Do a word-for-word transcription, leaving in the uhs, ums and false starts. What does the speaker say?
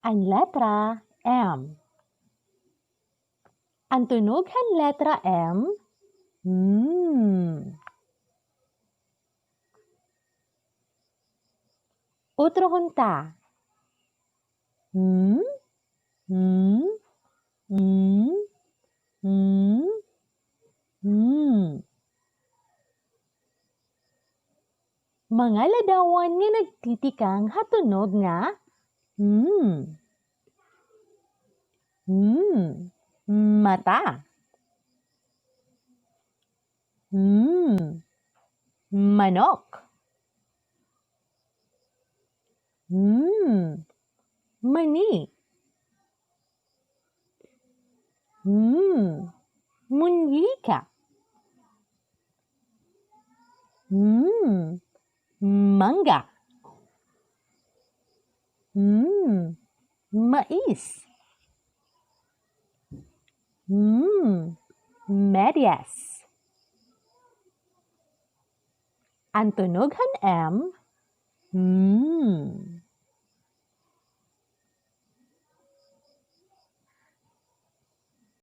An letra M. An tunog han letra M, mm. Utrohon ta. Mm, mm, mm, mm, mm. Mga ladawan nga nagtitikang ha tunog nga mm. Mm. Mata. Mm. Manok. Mm. Mani. Mm. Munyika. Mm. Mangga. Mm. Mais. Mm. Medyas. An tunog han M, mm.